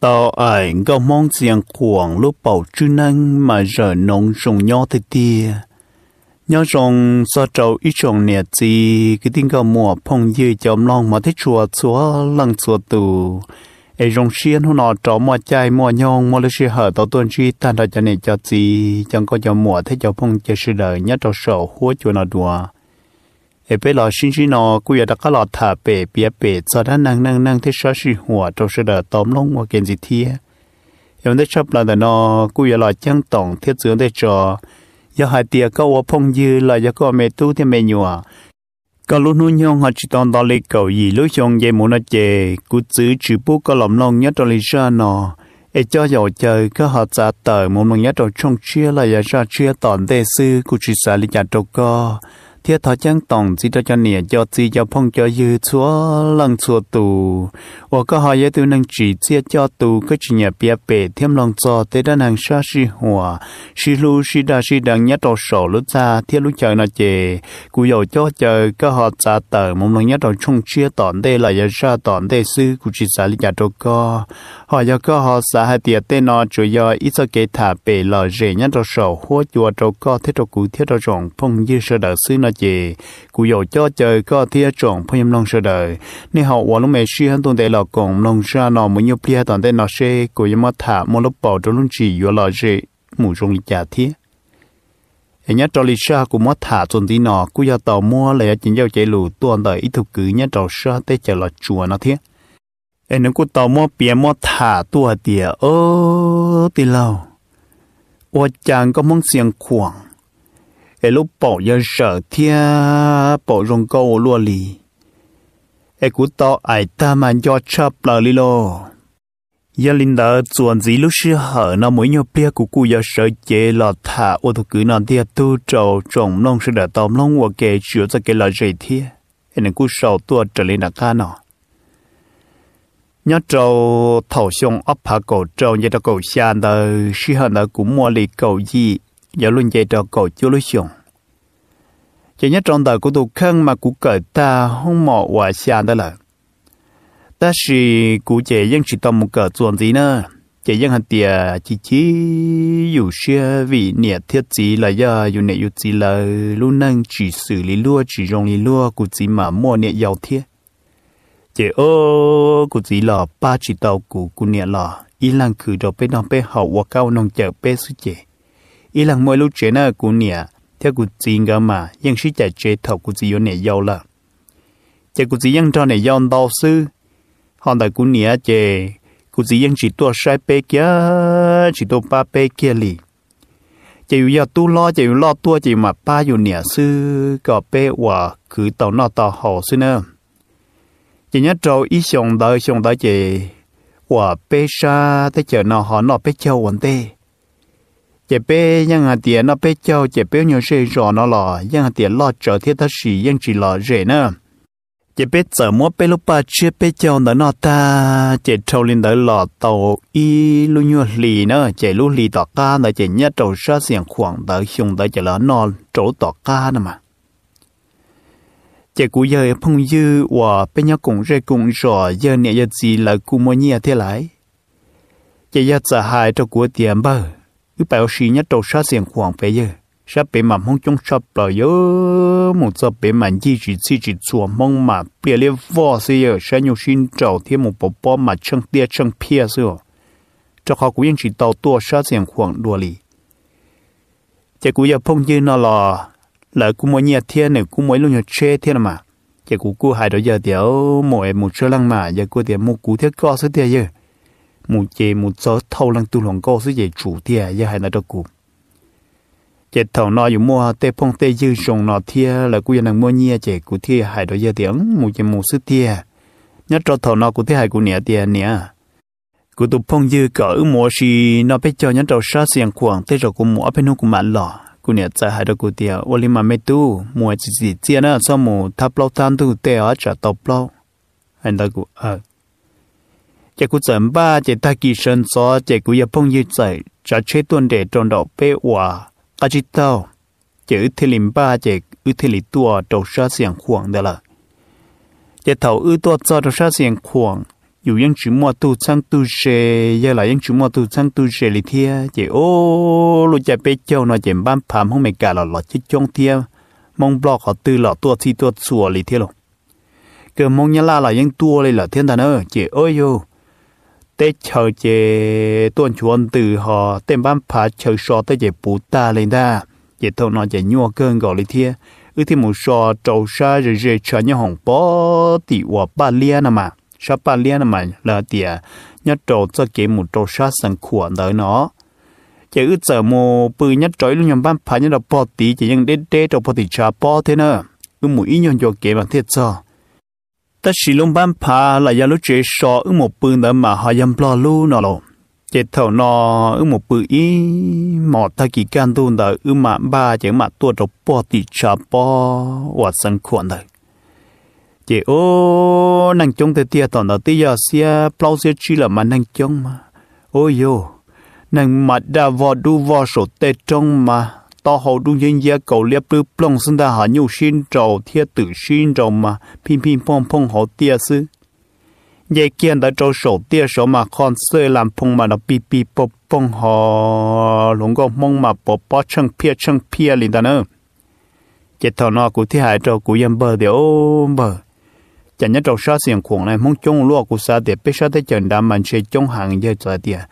Tau aim nkauj Hmoob Xias Khuam lub paum tswb neeb mas zawm noov zoo nyob tiag tiag. Nyob zoo txog rau ib tsoom niam txiv kwv tij nkauj muam phooj ywg cov mloog hmov thiab tshua txhua leej txhua tus, es zoo siab hnub no rov muaj caij muaj nyoog muaj lub sij hawm tau tuaj ntsib tag nrho cov niam cov txiv cov nkauj cov muam thiab cov phooj ywg sawv daws nyob rau saum huab cua no dua. Es peb los sib ntsib no kuj yuav rov qab los tham pem piav pem txog dab neeg neej neeg thiab sab sij huam rau sawv daws tau mloog ua ke ntxiv thiab. Yog ua ntej tshaj plaws ntawm no kuj yuav los ceeb toom thiab txwv ua ntej tso, yog hais tias koj ua phooj ywg los yog koj ua me tub thiab me nyuam, koj lub hnub nyoog ho tsis tau nto li kaum yim lub xyoo nce mus no ces kuv txwv tsis pub koj los mloog nyob rau li zaj no. Es coj yaum caw koj ho txav tawm mus mloog nyob rau tshooj tshiab los yog zaj tshiab tom ntej xwb kuj tsis xav li cas rau koj. Thiab thov ceeb toom ntxiv rau cov niam cov txiv cov phooj cov ywg txhua leej txhua tus uas koj ho yog ib tug neeg tsim txiaj coj tus koj tsis nyiam piav pem thiab mloog txog tej dab neeg sab sij huam, sib hlub sib dag sib deev nyob rau saum lub txaj thiab lub chaw no ces kuv yaum cob caw koj ho txav tawm mus mloog nyob rau tshooj tshiab tom ntej los yog zaj tom ntej xwb kuv tsis xav li cas rau koj. Ho yog koj ho xav hais tias tej no tsuas yog ib txoj kev tham pem lom zem nyob rau saum huab cua rau koj thiab rau kuv thiab rau tsoom phooj ywg sawv daws xwb no ces kuv yaum cob caw koj thiab tsoom phooj ywg mloog sawv daws, nej ho ua lub me siab ntuj ntev los koom mloog zaj no mus nyuaj pliag tom ntej no seb kuv yuav muab tham muaj lub paus rau lub ntsis yuav lom zem mus zoo li cas thiab. Es nyob rau li zaj kuv muab tham txuas ntxiv no kuj yog tau muab los yog cev ncauj cev lus tuaj ntawm ib tug kwv nyob rau sab teb chaws Los Tsuas no thiab. Es nws kuj tau muab piav muab tham tuaj hais tias, Ob, tij laug, ua cas nkauj Hmoob Xias Khuam es lub paum yog zawm thiab paum zoo nkauj ua luaj li, es kuv tau aim tag mas nco tshaj plaws li lauj. Yog li ntawd txuas ntxiv lub sij hawm no mus ib nyuag pliag kuv kuj yuav sawv cev los tham ua tus kwv no ntiag tug rau tsoom mloog sawv daws tau mloog ua ke tsis ua txoj kev lom zem thiab. Es nws kuj sau tuaj raws li nram qab no. Nyob rau thaum xyoo ob phav kaum rau nce rau kaum xya ntawd, sij hawm ntawd kuv muaj li kaum yim, yuav luag nce rau kaum cuaj lub xyoos. Ces nyob rau ntawm kuv tus kheej mas kuv kawm tag hoob mos uas xya ntawd lawm, tab sis kuv ces yeej tsis tau mus kawm txuas ntxiv na. Ces yeej hais tias ci ci yus siab vim niam thiab txiv los yog yus niam yus txiv lawv lub neej tsis xws li luag tsis zoo li luag, kuv txiv mas muaj niam yau thiab. Ces o, kuv txiv los pab tsis tau kuv, kuv niam los ib leeg khwv rau peb noj peb haus ua qab ua noog cawm peb xwb ces ib leeg muaj ib lub tsev na, kuv niam thiab kuv txiv nkawd mas yeej sib cais tsev thaum kuv txiv yuav niam yau lawm. Ces kuv txiv yeej nrog niam yau ntau xwb. Ho ntawm kuv niam ces kuv txiv yeej tsis tuaj saib peb kiag, tsis tuaj pab peb kiag li. Ces yus yog tub hlob ces yus loj tuaj ces yus mam pab yus niam xwb kom peb uas khwv tau noj tau haus xwb na. Ces nyob rau ib xyoos ntawd xyoo ntawd ces uas peb sab teb chaws no ho noj peb caug ua ntej. Ces peb yeej hais tias noj peb caug ces peb ub nyuag zej zos no los yeej hais tias loj tsawv thiab tab sis yeej tsis lom zem na. Ces peb txawm muab peb lub paj tsiab peb caug ntawd noj tag ces dhau li ntawd los tau ib lub nyuag hli na, ces lub hli tom qab ntawd ces nyob rau sab Xias Khuam ntawd xyoo ntawd ces lawv noj rau lub tom qab no mas. Ces kuv yawg phooj ywg uas peb nyob koom zej koom zos yawg niam yawg txiv lawv kuj muaj nyiaj thiab lais. Ces yawg txawm hais rau kuv tias, Npawg, wb pais ua si nyob rau sab Xias Khuam pem yawg, sab pem mas Hmoob coob tshaj plaws yawg, mus txog pem mas ncig tsis txhij tsis txhua, Hmoob mas pliaj liab voj xwb yawg, saib nyuj sib nraus thiab mus pov pob mas tsheej tiaj tsheej phiaj xwb os. Rau qhov kuv yeej tsis tau tuaj sab Xias Khuam dua li. Ces kuv yawg phooj ywg no los lawv kuj muaj nyiaj thiab nws kuj muaj ib lub nyuag tsheb thiab no mas. Ces kuv kuj hais rau yawg tias, Mus es mus tsawg leej mas? Yawg kuj tias, Mus kuv thiab koj xwb tiag yawg, mus ces mus txog thauj leej twg hluas nkauj xwb ces tsum tiag. Yawg hais ntawd rau kuv. Ces thaum no yus muaj tej phooj tej ywg zoo no thiab lawv kuj yog neeg muaj nyiaj ces kuv thiaj hais rau yawg tias, Mus ces mus xwb tiag. Nyob rau thaum no kuv thiaj hais kuv niam tias, Niam, kuv tus phooj ywg kom wb mus ua si noj peb caug nyob rau sab Xias Khuam, tej zaum kuv mus ob peb hnub kuv mam los. Kuv niam txawm hais rau kuv tias, Ua li mas me tub, mus txiv txiv txiaj na, txhob mus thab plaub thab ntug tej os, tsam tau plaub. Hais ntawd kuv, ces kuv txawm npaj ces tag kis sawv ntxov ces kuv yawg phooj ywg txawm tsav tsheb tuaj nres rau nraum peb uas qab tsib taug. Ces wb thiaj li npaj ces wb thiaj li tuaj rau sab Xias Khuam ntawd lawm. Ces thaum wb tuaj txog rau sab Xias Khuam, yus yeej tsis muaj tug txheeb tug ze, yawg los yeej tsis muaj tug txheeb tug ze li thiab. Ces o, lub caij peb caug no ces npab phav Hmoob Meskas los los coob coob thiab, Hmoob Nplog qhov twg los tuaj txhij tuaj txhua li thiab los. Kawg Hmoob Nyab Laj los yeej tuaj li lawm thiab ntag na. Ces o yog teb chaws ces tuaj nchuav ntws ho tej npab phav chaw so tej ces puv tag li ntag. Ces thaum no ces nyuaj kawg nkaus li thiab, wb thiaj mus so rau sab ze ze tshav nyob hoom pog tim uas Paj Liab no mas, sab Paj Liab no mas lawv tias nyob rau txoj kev mus rau sab Xeev Khuam ntawd no. Ces wb txawm mus pw nyob rau ib lub nyuag npab phav nyob rau pog tid ces yeej deb deb rau pog tim tshav pob thiab na. Wb mus ib nyuag ncua kev mas thiaj txog. Tab sis lub npab phav los yog lub tsev so wb mus pw ntawd mas ho yog Nplog lub no los. Ces thaum no wb mus pw ib hmos tag kis kaj ntug ntawd wb mam npaj ces wb mam tuaj rau pog tim tshav pob uas Xeev Khuam ntawd. Ces o, neeg coob tiag tiag, thaum ntawd twb yog xiab plaub xiab tsib lawm mas neeg coob mas, u yog, neeg mas daj vog dub vog saum tej roob mas taub hau dub nciab nciab kaus liab plwb ploog xwb ntag, ho nyuj sib nraus thiab twm sib nraus mas phij phij phooj phooj hauv tiaj xwb. Nce kiag ntawd rau saum tiaj saud mas qhov xwj las phooj mas no pig pig poog poog ho hluas nkauj Hmoob mas pov pob tsheej phiaj tsheej phiaj li ntawd na. Ces thaum no kuv thiaj hais rau kuv yawg npawg tias, Npawg, cas nyob rau sab Xias Khuam na Hmoob coob ua luaj, kuv xav tias peb sab teb chaws nrad mas ntshe coob heev. Yawg txawm tias,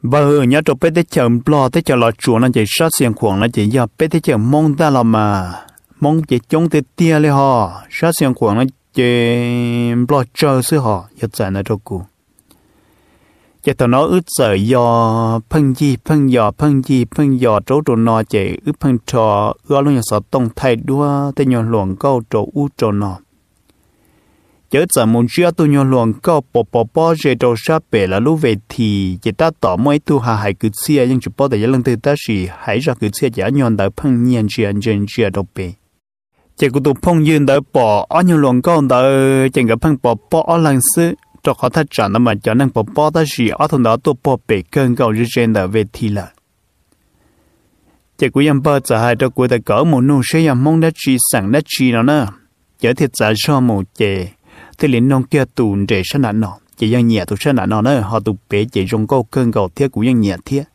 Npawg, nyob rau peb teb chaws Nplog teb chaws Los Tsuas no ces sab Xias Khuam no ces yog peb teb chaws Hmoob ntag los mas, Hmoob ces coob tiag tiag li ho, sab Xias Khuam no ces Nplog tsawg xwb ho. Yawg txawm ntawd rau kuv. Ces thaum no wb txawm yos pheej ncig pheej yos pheej ncig pheej yos rau ub rau no ces wb pheej rho wb ob lub nyuag xov tooj thaij duab tej nyuag hluas nkauj rau ub rau no. Ces wb txawm mus ntsib ob tug nyuag hluas nkauj pov pov pob ze rau sab pem lawv lub ve this, ces tab tom muaj ib tug ha hais kwv txhiaj, yeej tsis paub tias yog leej twg tab sis hais zaj kwv txhiaj ces ob nyuag ntawd pheej nyiag ntsia ntsia ntsia rau pem. Ces kuv tus phooj ywg ntawd pom ob nyuag hluas nkauj ntawd ces nkawd pheej pov pob ob leeg xwb, rau qhov thaj tsam ntawd mas cov neeg pov pob tab sis ob tug ntawd tuaj puag pem kawg nkaus ze ze ntawm ve this lawm. Ces kuv yawg npawg txawm hais rau kuv tias kom wb mus nug seb yog Hmoob dab tsi xeem dab tsi no na. Ces wb thiaj txav zog mus ces thiaj li nug kiag tus nres sab nram no, ces yawg nyiam tus sab nram no na, ho tus pem ces zoo nkauj kawg nkaus thiab kuv yeej nyiam thiab.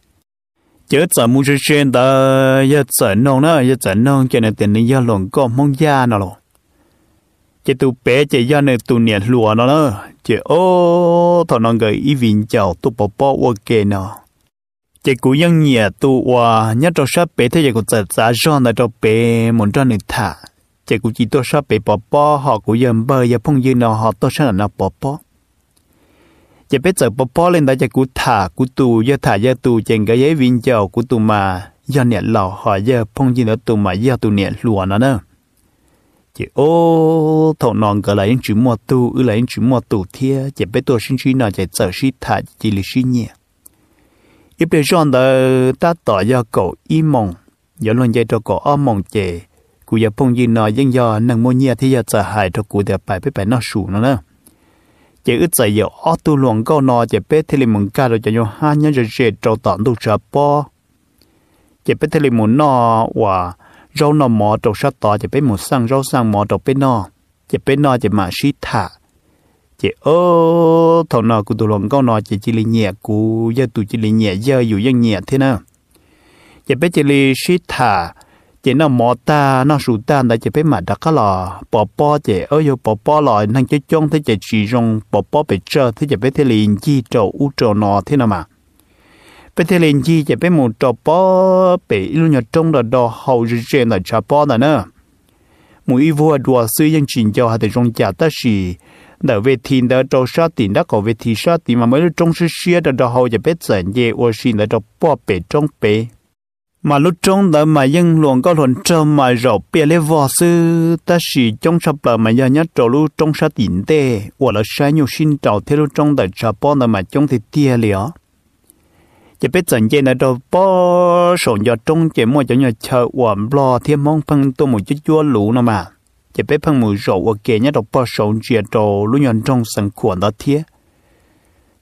Ces wb txawm mus ze ze ntawd, yawg txawm nug na, yawg txawm nug ces nws tias nws yog hluas nkauj Hmoob Yaj no los. Ces tus pem ces yog nws tus niam hluas no na. Ces o, thaum no nkawd ib viv ncaus tuaj pov pob ua ke no. Ces kuv yeej nyiam tus uas nyob rau sab pem thiab ces kuv txawm txav zog ntawd rau pem mus nrog nws tham. Ces kuv cia tuaj sab pem pov pob ho kuv yawg npawg yawg phooj ywg no ho tuaj sab nram no pov pob. Ces peb txawm pov pob li ntawd ces kuv tham kuv tus, yawg tham yawg tus, ces nkawd yog ib viv ncaus, kuv tus mas yog niam laus ho yawg phooj ywg ntawd tus mas yog tus niam hluas no na. Ces o, thaum no nkawd los yeej tsis muaj tug, wb los yeej tsis muaj tus thiab, ces peb tuaj sib ntsib no ces txawm sib tham ces cia li sib nyiam. Ib pliag zoj ntawd tab tom yog kaum ib moos, yuav luag nce rau kaum ob moos ces kuv yawg phooj ywg no yeej yog neeg muaj nyiaj thiab yawg txawm hais rau kuv tias pais peb pais noj su no na. Ces wb txawm yaum ob tug hluas nkauj no ces peb thiaj li mus nkag rau cov nyuag hab nyob ze ze rau tom ntuj tshav pob. Ces peb thiaj li mus noj uas zaub noj mov rau sab tod, ces peb mus xaj zaub xaj mov rau peb noj, ces peb noj ces mam sib tham. Ces o, thaum no kuv tus hluas nkauj no ces cia li nyiam kuv, yawg tus cia li nyiam yawg, yus yeej nyiam thiab na. Ces peb cia li sib tham, ces noj mov tag noj su tag ntawd ces peb mam rov qab los pov pob, ces o, yog pov pob los neeg coob coob thiab ces tsis zoo pov pob pes tsawg thiab ces peb thiaj li ncig rau ub rau no thiab no mas. Peb thiaj li ncig ces peb mus rau pob pem ib lub nyuag roob do do hau ze ze ntawm tshav pob ntawd na. Mus ib vuag dua xwb yeej tsis nco hais tias zoo cas tab sis ntawm ve this ntawd rau sab tim nrab qaum ve this sab tid mas muaj ib lub roob siab siab do do hau ces peb txawm nce ua si ntawd rau pob pem roob pem. Mas lub roob ntawd mas yeej hluas nkauj hluas nraug mas zaum piaj liab vog xwb tab sis coob tshaj plaws mas yog nyob rau lub roob sab tim ntej uas lawv saib nyuj sib nraus thiab lub roob ntawm tshav pob ntawd mas coob tiag tiag li os. Ces peb txawm nce ntawd rau pob saum ncov roob ces muaj cov nyuag chaw uas nplog thiab hmoob pheej tuaj mus cuab cuab luv no mas, ces peb pheej mus zaum ua ke nyob rau pob saud ntsia rau lub nyuag nroog Xeev Khuam ntawd thiab.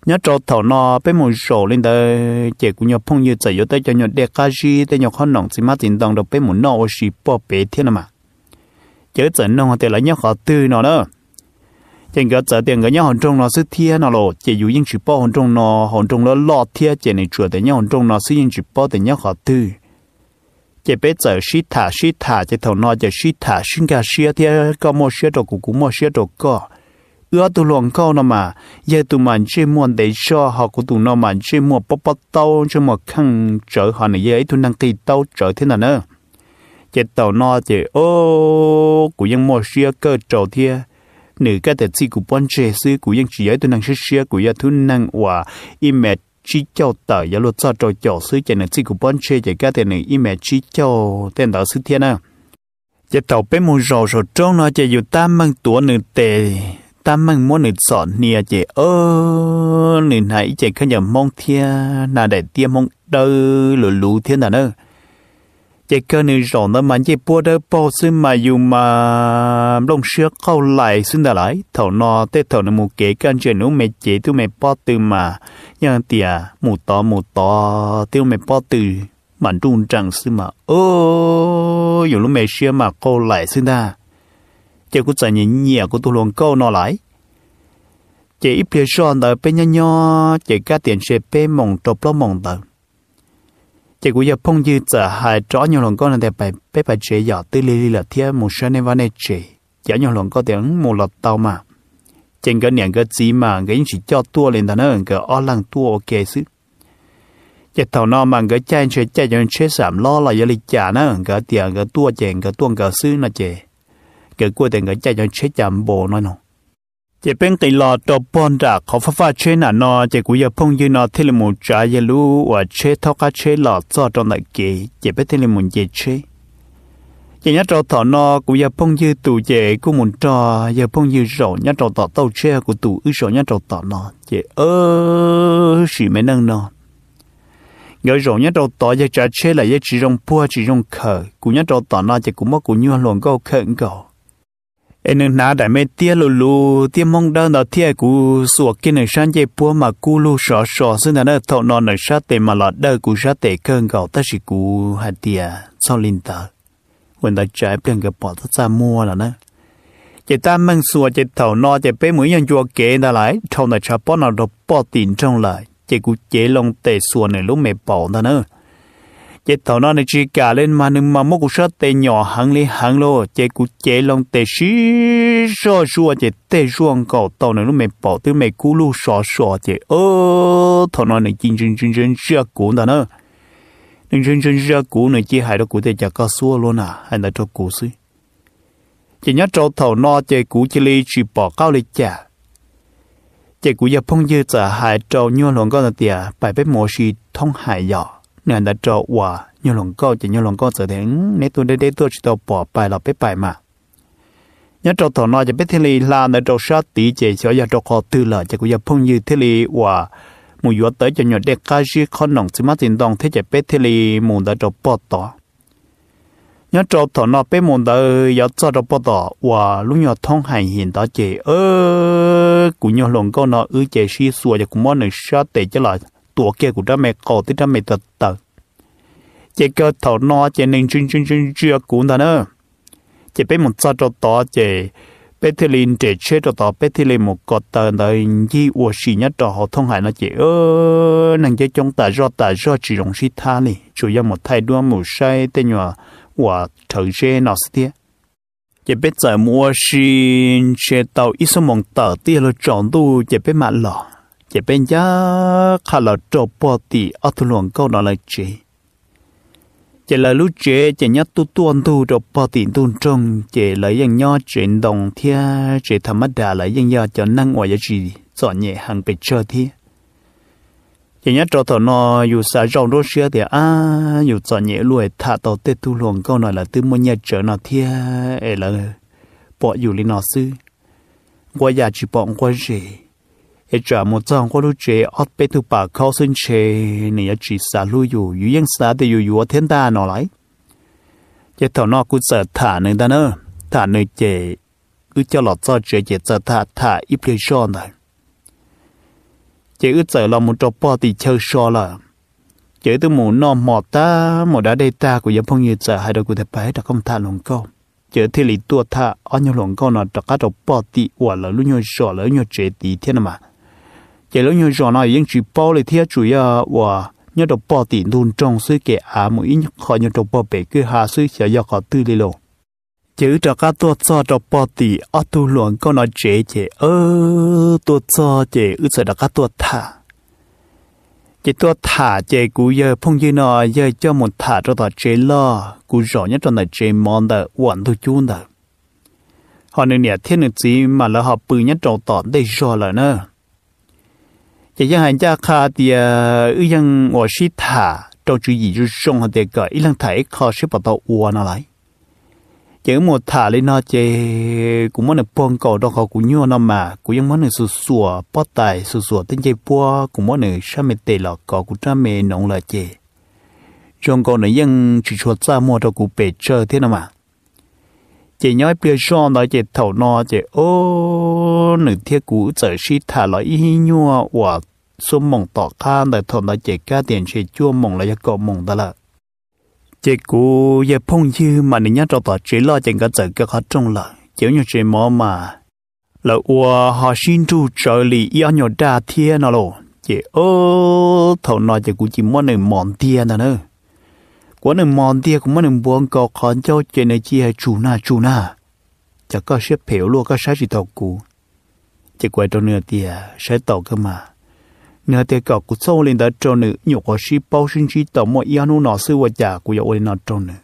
Nyob rau thaum no peb mus zaum li ntawd ces kuv nyuag phooj ywg txawm yuav tau cov nyuag dej qab zib tej nyuag qhob noom txiv hmab txiv ntoo rau peb mus noj ua si pob pem thiab no mas. Ces wb txawm nug tias lawv nyob qhov twg no na. Ces nkawd txawm tias nkawd nyob hauv nroog no xwb thiab no los ces yus yeej tsis paub hauv nroog no, hauv nroog loj loj thiab ces nws tsuas tias nyob hauv nroog no xwb yeej tsis paub tias nyob qhov twg. Ces peb txawm sib tham sib tham ces thaum no ces sib tham sib nkag siab thiab koj muaj siab rau kuv, kuv muaj siab rau koj. Wb ob tug hluas nkauj no mas, yawg tus mas ntsej muag ntev zog ho kuv tus no mas ntsej muag pob pob taub, ntsej muag kheej tsawv ho nws yog ib tug neeg qis taub tsawv thiab ntag na. Ces thaum no ces o, kuv yeej muaj siab kawg rau thiab. Nws kab tias txij kuv pob ntseg xwb, kuv yeej tsis yog ib tug neeg siab siab, kuv yog tug neeg uas ib me tsib caug tawm yuav luag txog rau caum xwb ces nws txij kuv pob ntseg ces kab tias nws ib me tsib caug tej ntawd xwb thiab na. Ces thaum peb mus zaum saum roob no ces yus tab meeg tuav nws tes, tab meeg muab nws txhom hnia ces o, nws hnav ib ce khaub ncaws Hmoob thiab hnav daim tiab Hmoob dawb luv luv thiab ntag na. Ces kawg nws zaum ntawd mas ncej puab dawb paug xwb mas yus mas nplooj siab qauj lais xwb ntag lauj. Thaum no tej thaum nws mus kev kaj ntsia nws lub me cev twb me pob tw mas yog tias mus tod mus tod twb lub me pob tw mas nruj nreem xwb mas o, yus lub me siab mas qauj lais xwb ntag. Ces kuv txawm nyiam nyiam kuv tus hluas nkauj no lais. Ces ib pliag zog ntawd peb nyob nyob ces kab tias ntshe peb moos rau plaub moos ntawd. Ces kuv yawg phooj ywg txawm hais rau ob nyuag hluas nkauj no tias peb pais tsev yom, twb lig lig lawm thiab mus saib nej vaj nej tsev. Ces ob nyuag hluas nkauj tias mus los tau mas. Ces nkawd niam nkawd txiv mas nkawd yeej tsis coj tuaj li ntag na, nkawd ob leeg tuaj ua ke xwb. Ces thaum no mas nkawd caij ntshe caij cov tsheb xam lob los yog li cas na, nkawd tias nkawd tuaj ces nkawd tuaj nkawd xwb no ces nkawd kuj tias nkawd caij cov tsheb cas npaum no no. Ces peb nqis los rau pog nram qhov faj faj tsheb nram no ces kuv yawg phooj ywg no thiaj li mus tsav yawg lub uas tsheb thaub qab tsheb los txog rau ntawm kev ces peb thiaj li mus nce tsheb. Ces nyob rau thaum no kuv yawg phooj ywg tus ces kuj mus nrog yawg phooj ywg zaum nyob rau tom tauj tsheb, kuv tus wb zaum nyob rau tom no ces sim me neej no nkawd zaum nyob rau tod, yawg tsav tsheb lawm yawg tsis zoo puag tsis zoo khaws, kuv nyob rau tom no ces kuv muab kuv nyuag hluas nkauj khawm nkaus es nws hnav daim me tiab luv luv tiab Hmoob dawb ntawd thiab kuv xuas kiag nws sab ncej puab mas kub lug sov so xwb ntag na. Thaum no nws sab tes mas los dawj kuv sab tes kawg nkaus tab sis kuv hais tias txhob li ntawd, ua ntawd tsam ib pliag nkawd pom txaj txaj muag lawm na. Ces tab meeg xuas ces thaum no ces peb mus ib nyuag ncua kev ntag lais dhau ntawm tshav pob no rau poj tim nroog lawm ces kuv cev loo tes xuas nws lub me paum ntag na. Ces thaum no nws tsis kam li mas nws mas muab kuv sab tes nyom heev li heev lauj, ces kuv cev loo tes sib zog zuaj ces tej zuaj nkaus tau nws lub me paum twb me kub lug sov so ces thaum no nws cia li ntsia ntsia kuv ntag na. Nws ntsia ntsia ntsia kuv, nws cia hais rau kuv tias cas koj xuab luaj na, hais ntawd rau kuv xwb. Ces nyob rau thaum no ces kuv cia li tsis pom qab ua li cas. Ces kuv yawg phooj ywg txawm hais rau nyuag hluas nkauj ntawd tias pais peb mus ua si thoob hais yom, nws hais ntawd rau uas nyuag hluas nkauj ces nyuag hluas nkauj txawm tias neb tuaj deb deb tuaj tsis tau pom, pais los peb pais mas. Nyob rau thaum no ces peb thiaj li hla ntawd rau sab tid ces xyov yog rau qhov twg lawm ces kuv yawg phooj ywg thiaj li uas mus yuav tau cov nyuag dej qab zib qhob noom txiv hmab txiv ntoo thiab ces peb thiaj li mus ntawd rau pog tod. Nyob rau thaum no peb mus ntawd yuav txog rau pog tom uas lub nyuag thoob hais him ntawd ces kuv nyuag hluas nkauj no wb ces sib xuas ces kuv muab nws sab tes coj los tuav kiag kuv rab me qau thiab rab me taw taw. Ces kawg thaum no ces nws ntsia ntsia ntsia ntsia kuv ntag na. Ces peb mus txog rau tod ces peb thiaj li nres tsheb rau tod, peb thiaj li mus ko taw ntawd ncig ua si nyob rau hauv thoob hais no ces neeg coob coob tas zoj tas zog tsis zoo sib thab li, tsuas yog mus thaij duab mus saib tej nyuag uas rhawv zeb no xwb thiab. Ces peb txawm mus ua si ntshe tau ib xuab moos tawm twb yog luag tsaus ntuj ces peb mam los. Ces peb ncaj qha los rau pog tim ob tug hluas nkauj no lawv tsev. Ces lawv lub tsev ces nyob tuaj tuaj ntug rau pog tim ntug nroog ces lawv yeej nyob tsev ntoo thiab tsev tha mab das, lawv yeej yog cov neeg uas yuav tsis txom nyem heev pes tsawg thiab. Ces nyob rau thaum no yus xav zoj nruab siab tias ab, yus txom nyem luaj tham tau tej tug hluas nkauj no lawv twb muaj nyiaj tsawv no thiab es lawv pom yus li no xwb, nquab ya tsis pom nquab zes, es tsam mus txog nquab lub tsev ob peb tug pas khaub xwb ntshe nws yuav tsis xav hlub yus, yus yeej xav tias yus yuav thiab ntag no lawm. Ces thaum no kuv txawm tham nws ntag na, tham nws ces wb coj los txog tsev ces txawm tham tham ib pliag zoj ntawd ces wb txawm los mus rau pog tim chaw so lawm. Ces wb twb mus noj hmo tag mus da dej tag, kuv yawg phooj ywg txawm hais rau kuv tias pab rov qab mus tham hluas nkauj. Ces thiaj li tuaj tham ob nyuag hluas nkauj no rov qab rau pog tim uas lawv lub nyuag zos lawv lub nyuag tsev tid thiab no mas. Ces lub nyuag zos no yeej tsis paub li thiab, tsuas yog uas nyob rau pog tim ntug nroog xwb, kev av mus ib qho nyuag rau pog pem kwj ha xwb, xyov yog qhov twg li los. Ces wb rov qab tuaj txog rau pog tim ob tug hluas nkauj no tsev ces tuaj txog ces wb txawm rov qab tuaj tham. Ces tuaj tham ces kuv yawg phooj ywg no yawg coj mus tham rau tom tsev loj, kuv zaum nyob rau ntawm tsev mov ntawm uas ntug cub ntawd. Ho nws niam thiab nws txiv mas lawv ho pw nyob rau tom ntej zog lawm na. Ces yeej hais ncaj qha tias wb yeej uas sib tham rau tswv yim zoo zoo hais tias kom ib leeg tham ib qho seb puas tau ua no lawm. Ces wb mus tham li no ces kuv muab nws puag nkaus rau qhov kuv nyuaj no mas kuv yeej muab nws xuas xuas pob tais, xuas xuas tej ncej puab, kuv muab nws sab me tes los kov kuv rab me noov lawm ces zoo nkaus nws yeej tsis tshua txaj muag rau kuv pes tsawg thiab no mas. Ces nyob ib pliag zoj ntawd ces thaum no ces o, nws thiab kuv wb txawm sib tham los ib nyuag uas xuab moos tom qab ntawd, thaum ntawd ces kab tias ntshe cuaj moos los yog kaum moos ntawd lawm. Ces kuv yawg phooj ywg mas nws nyob rau tom tsev loj ces nkawd txawm kaw qhov rooj lawm ces ib nyuag tsev mov mas lawv ua ho sib nrug tsawv li ib ob nyuag daj thiab no los ces o, thaum no ces kuv cia muab nws mos ntiag ntag na. Kuv muab nws mos ntiag, kuv muab nws npuav nkaus qhov ncauj ces nws cia hais tsum nag tsum nag, cas koj siab phem ua luaj koj saib tsis taus kuv. Ces kuv hais rau nws tias saib taus kawg mas. Nws hais tias kom kuv txhob ua li ntawd rau nws, nyuam qhuav sib paub sib ntsib tau muaj ib ob hnub no xwb ua cas kuv yuav ua li no rau nws.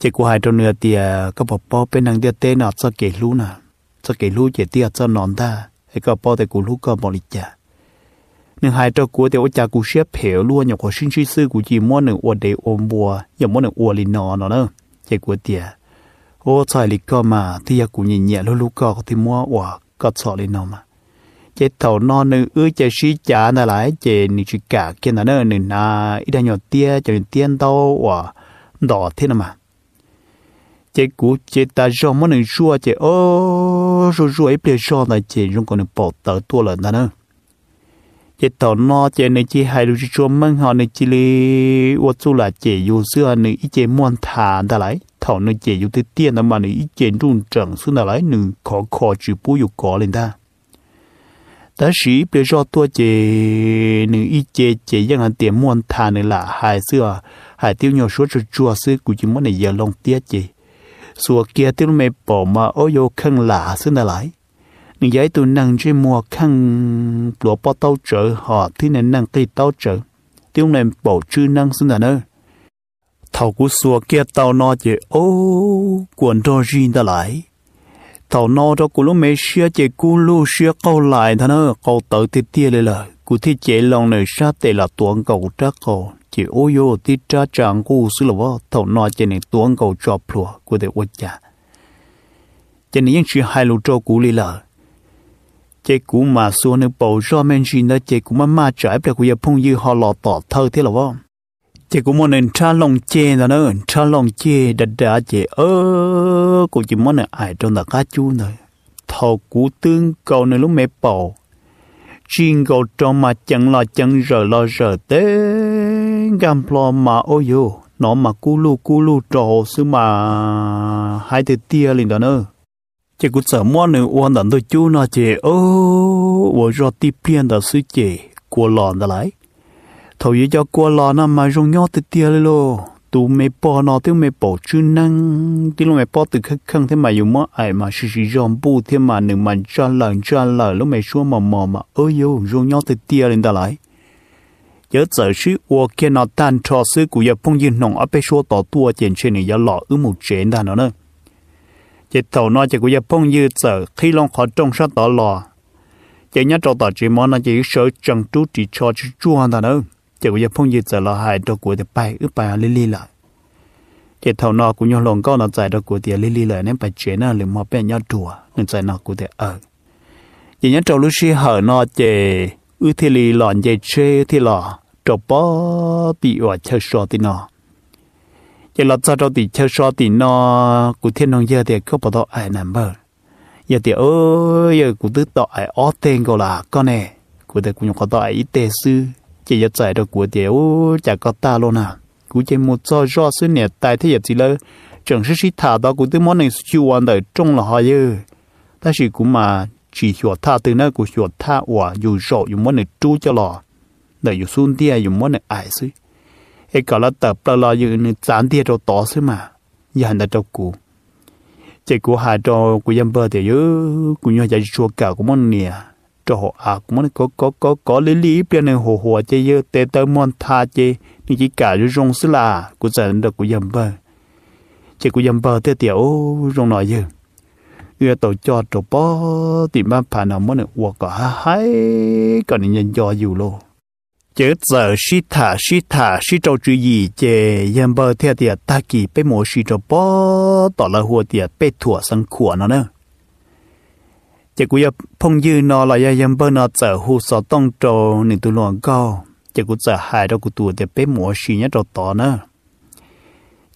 Ces kuv hais rau nws tias koj puas paub peb neeg ntiaj teb no txoj kev hlub na, txoj kev hlub ces twb yog txoj no ntag es koj paub tias kuv hlub koj npaum li cas. Nws hais rau kuv tias ua cas kuv siab phem ua luaj, nyuam qhuav sib ntsib xwb kuv cia muab nws ua dev ua npua, yog muab nws ua li no no na. Ces kuv tias ua txhob hais li koj mas, twb yog kuv nyiam nyiam hlub hlub koj kuv thiaj muab ua koj txhom li no mas. Ces thaum no nws wb ces sib cav ntag lais ces nws tsis kam kiag ntag na, nws hnav ib daig nyuag tiab, cov tiab ntaub uas ntos thiab no mas. Ces kuv ces tas zog muab nws zuaj ces o, zuaj zuaj ib pliag zog ntawd ces zoo nkaus nws paum tawv tuaj lawm ntag na. Ces thaum no ces nws cia hais lus tsis tshua meej ho nws cia li ua txuj lam cem yus xwb, nws ib ce muag nthav ntag lais, thaum nws cem yus tiag tiag ntawd mas nws ib ce nruj nreem xwb ntag lais, nws khov kho tsis pub yus kov li ntag. Tab sis ib pliag zoj tuaj ces nws ib ce ces yeej hais tias muag nthav nws lam hais xwb, hais tib nyuag suab tsuag tsuag xwb kuv cia muab nws yaws loo tiab ces xuas kiag tib lub me paum mas o yuav kheej lam xwb ntag lais. Nws yog ib tug neeg ntsej muag kheej, pluav pob taub tsawv ho tib neeg qig taub tsawv, tib lub me paum tswb neeb xwb ntag na. Thaum kuv xuas kiag tau no ces o, kuam nrog zig ntag lais. Thaum no rau kuv lub me siab ces kub lug siab qaug lais ntag na, qau tawv tiag tiag li lawm. Kuv thiaj cev loo nws sab tes los tuav nkaus kuv rab qau ces ub yuav tib rab tsa nquj xwb los as. Thaum no ces nws tuav nkaus tso plhuav kuv tias ua cas, ces nws yeej tsis hais lus rau kuv li lawm. Ces kuv mam xuas nws paum zoj me ntsis ntawd ces kuv maj maj tsam ib pliag kuv yawg phooj ywg ho los tom thawj thiab los as. Ces kuv muab nws nrhab loo ceg ntag na, nrhab loo ceg dav dav ces kuv cia muab nws aim rau ntawm qab cub ntawd. Thaum kuv twb nkaus nws lub me paum, tsis nkaus rau mas ceev los ceev zawm los zawm teb nkag nplo mas ub yuav hnov mas kub lug kub lug rau hauv xwb mas haib tiag tiag li ntawd na. Ces kuv txawm muab nws ua ntawm ntug cub no ces ua zoj tib pliag ntawd xwb ces kua los ntawd lais. Thaum yuav cov kua los no mas zoo nyob tiag tiag li lauj. Tus me pog no twb me paum tswb neeb, tib lub me pob tw kheej kheej thiab mas yus muab aim mas sib sib zog npuj thiab mas nws mas ntsaj lawm ntsaj lawm lub me suab mos mos mas ub yuav zoo nyob tiag tiag li ntawd lais. Ces txawm sib ua kiag no tag nrho xwb kuv yawg phooj ywg hnov ob peb suab tod tuaj ces ntshe nws yuav los wb mus tsev ntag no na. Ces thaum no ces kuv yawg phooj ywg txawm qhib loo qhov rooj sab tod los, ces nyob rau tom tsev mov no ces wb sawv tsees rub ris tsho tsuj tsuag ntag na. Ces kuv yawg phooj ywg txawm los hais rau kuv tias pais wb pais lig lig lawm. Ces thaum no kuv nyuag hluas nkauj no txais rau kuv tias lig lig lawm neb pais tsev na, lwm hmo peb nyob dua, nws txais no kuv tias aw. Ces nyob rau lub sij hawm no ces wb thiaj li los nce tsheb thiaj los rau pog tim uas chaw so tim no. Ces los txog rau tim chaw so tim no, kuv thiaj nug yawg tias koj puas tau aim na npawg? Yawg tias yawg kuv twb tau aim ob teg nkaus lawm koj ne? Kuv tias kuv nyuam qhuav tau aim ib teg xwb. Ces yawg txais rau kuv tias ub cas koj tag luaj na, kuv ces mus txog zoj xwb niam tais thiab yawm txiv lawv Tseem sib sib tham tod kuv twb muab nws xyuas ntawm rooj los ho yawg, tab sis kuv mas tsis xyuas thaj twg na, kuv xyuas thaj uas yus zaum yus muab nws rub coj los ntawm yus xub ntiag yus muab nws aim xwb, es kom lawv tawm plaws los yus nws txav ntiag rau tod xwb mas. Yog hais ntawd rau kuv, ces kuv hais rau kuv yawg npawg tias, Yog kuv nyuag cas tsis tshua kam kuv muab nias rau hauv av, kuv muab nws kov kov kov kov li li ib pliag nws huas huas ces yawg tes taw muag ntha ces nws cia li kam zoo zoo xwb las. Kuv txawm rau kuv yawg npawg, ces kuv yawg npawg thiaj tias, Ub, zoo no yawg, wb yuav tau coj rau pem tim npab phav no muab nws ua kom haib haib kom nws nco nco yus lauj. Ces wb txawm sib tham sib tham sib rau tswv yim ces yawg npawg thiaj tias, Tag kis peb mus ua si rau pem tom lawv hu tias Pej Thuam Xeev Khuam no na. Ces kuv yawg phooj ywg no los yog yawg npawg no txawm hu xov tooj rau nws tus hluas nkauj, ces kuv txawm hais rau kuv tus tias, Peb mus ua si nyob rau tod na.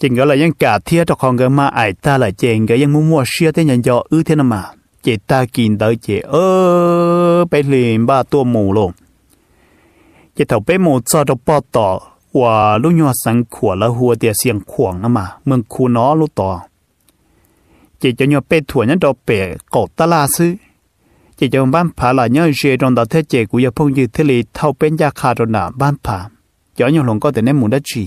Ces nkawd los yeej kam thiab, rau qhov nkawd mas aim tag lawm ces nkawd yeej muaj muaj siab thiab nco nco wb thiab no mas. Ces tag kis ntawd ces peb hli npaj tuaj mus lauj. Ces thaum peb mus txog rau pem tom uas lub nyuag Xeev Khuam lawv hu tias Xias Khuam no mas, Mws Khu no lub tod, ces cov nyuag Pej Thuam nyob rau pem qaum tab laj xwb. Ces cov npab phav los nyob ze rau ntawd thiab ces kuv yawg phooj ywg thiaj li thauj peb ncaj qha rau nram npab phav. Ces ob nyuag hluas nkauj tias, Neb mus dab tsi?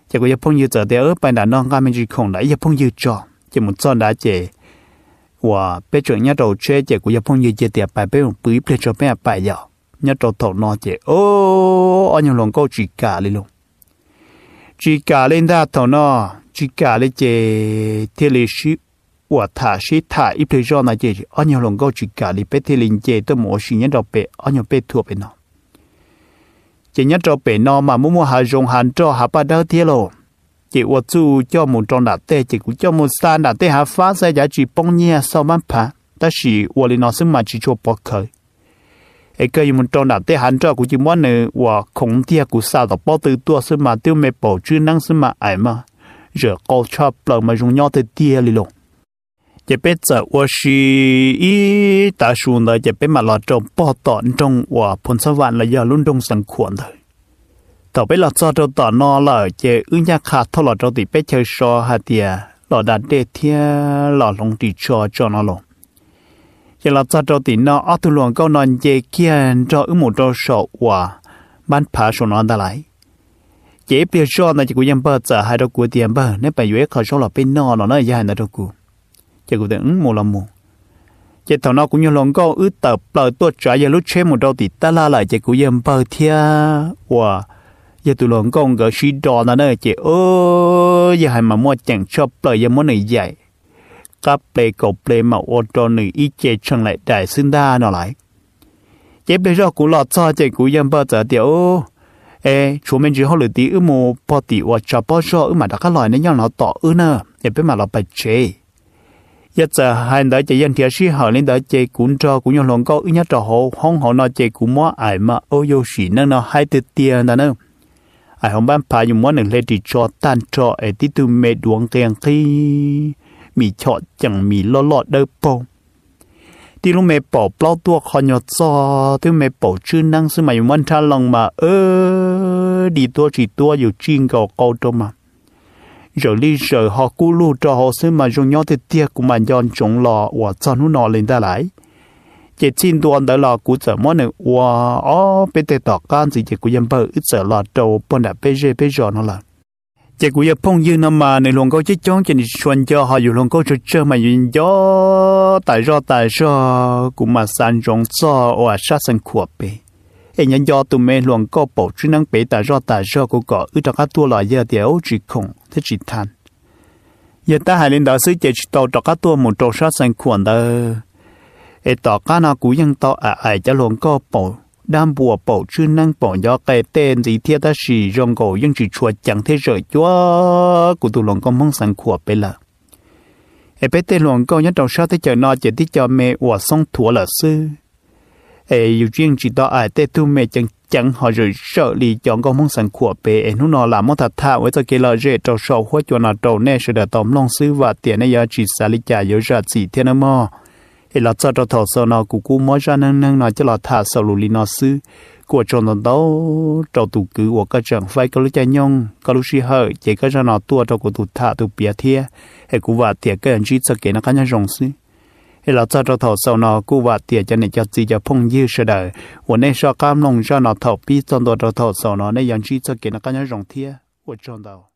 Ces kuv yawg phooj ywg txawm tias, Pais nram no nqa me ntsis khoom nram ib yawg phooj ywg tso. Ces mus txog nrad ces uas peb tseem nyob rau tsheb ces kuv yawg phooj ywg cia tias, Pais peb mus pw ib pliag tso peb mam pais yom. Nyob rau thaum no ces ob nyuag hluas nkauj tsis kam li lauj. Tsis kam li ntag, thaum no tsis kam li ces thiaj li sib uas tham sib tham ib pliag zoj ntawd ces ob nyuag hluas nkauj tsis kam li peb thiaj li nce tuaj mus ua si nyob rau pem ob nyuag Pej Thuam pem no. Ces nyob rau pem no mas muaj muaj hav zoov hav nroj hav paj dawb thiab lauj. Ces ua txuj coj mus rau nram tej ces kuv coj mus xa nram tej hav fab xwb, cav tsis poob nyiaj xauj npab phav, tab sis ua li no xwb mas tsis tshua pov khawv. Es kawg yuav mus rau nram tej hav nroj kuv cia muab nws uas khoov ntiag kuv xa tom pob tw tuaj xwb mas twb me paum tswb neeb xwb mas aim mas zawm qau tshaj plaws mas zoo nyob tiag tiag li lauj. Ces peb txawm ua si ib tav su ntawd ces peb mam los rau pem tom nroog uas Phu Ntxhab Vam los yog lub nroog Xeev Khuam ntawd. Thaum peb los txog rau tom no lawm ces wb ncaj qha thauj los rau tim peb chaw so hais tias los da dej thiab los hloov ris tsho tso no lauj. Ces los txog rau tim no ob tug hluas nkauj no nce kiag nrog wb mus rau saum uas npab phav saum no ntag lauj. Ces ib pliag zoj ntawd ces kuv yawg npawg txawm hais rau kuv tias, Npawg, neb pab yuav ib qho zaub los peb noj no na, yawg hais ntawd rau kuv. Ces kuv tias, Mus los mus. Ces thaum no kuv nyuag hluas nkauj wb tawm plaws tuaj tsav yawg lub tsheb mus rau tim tab laj lawm ces kuv yawg npawg thiab uas yawg tus hluas nkauj nkawd sib do ntawd na ces yawg hais mas muaj ceem tshaj plaws, yawg muab nws yaim qab ple kaum ple mam ua rau nws ib ce tshee laim dais xwb ntag no lauj. Ces ib pliag zoj kuv los txog ces kuv yawg npawg txawm tias, Es tshuav me ntsis hauj lwm tid wb mus pog tim uas tsav pob zog wb mam rov qab los, neb nyob no tos wb na, es peb mam los pais tsev. Yawg txawm hais ntawd ces yawg nrhiav sij hawm li ntawd ces kuv nrog kuv nyuag hluas nkauj wb nyob rau hauv hoob hauv no ces kuv muab aim mas ua yau sim neej no haib tiag tiag ntag na. Aim hauv npab phav yus muab nws hle ris tsho tag nrho es tib tug me duav nqia nqhib, mis chom cees, mis loj loj dawb paug, tib lub me paum plaub tuaj qhov nyuag txog, tib lub me paum tswb neeb xwb mas yus muab nrhab loo mas di tuab tsis tuab yus tsij nkaus qau rau mas zaws li zaws ho kub lug rau hauv xwb mas zoo nyob tiag tiag, kuv mas nco ntsoov los uas txog hnub no li ntag lauj. Ces txij ntua ntawd los kuv txawm muab nws ua ob peb teg tom qab ntxiv ces kuv yawg npawg wb txawm los rau puag nram peb zej peb zos no lawm. Ces kuv yawg phooj ywg no mas nws hluas nkauj coob coob ces nws tsis tshua nco, ho yus hluas nkauj tsawg tsawg mas yus nco tas zoj tas zog. Kuv mas xav ntsoov txog uas sab Xeev Khuam pem, es nco nco tus me hluas nkauj paum tswb neeb pem tas zoj tas zog, kuv kom wb rov qab tuaj los yawg tias ub tsis khoom thiab tsis tham. Yawg tab hais li ntawd xwb ces tsis tau rov qab tuaj mus rau sab Xeev Khuam ntawd. Es tom qab no kuv yeej tau aim aim cov hluas nkauj paum dab npua paum tswb neeb paum ncov qe tej ntxiv thiab tab sis zoo nkaus yeej tsis tshua ceev thiab zawm cuag kuv tus hluas nkauj Hmoob Xeev Khuam pem lawm. Es peb tej hluas nkauj nyob rau sab teb chaws no ces tib co me uas xoob thuav lawm xwb. Es yus yeej tsis tau aim tej tug me ceev ceev ho zawm zawm li cov nkauj Hmoob Xeev Khuam pem. Es hnub no lam muab tham tham ua ib txoj kev lom zem rau saum huab cua no rau nej sawv daws tau mloog xwb, vam tias nej yuav tsis xav li cas yuav zam txim thiab nawb mog. Es los txog rau thaum xaus no kuv kuj muab zaj neeg neeg no coj los tham xaus lus li no xwb. Kuj ua tsaug ntau ntau rau tus kwv uas koj tseem faib koj lub caij nyoog koj lub sij hawm ces koj zaj no tuaj rau kuv tus tham tus piav thiab, es kuv vam tias koj yuav ntsib txoj kev noj qab nyob zoo xwb. Es los txog rau thaum xaus no kuj vam tias cov niam cov txiv cov phooj ywg sawv daws uas nej soj qab mloog zaj no thaum pib txog ntua rau thaum xaus no nej yuav ntsib txoj kev noj qab nyob zoo thiab ua tsaug ntau.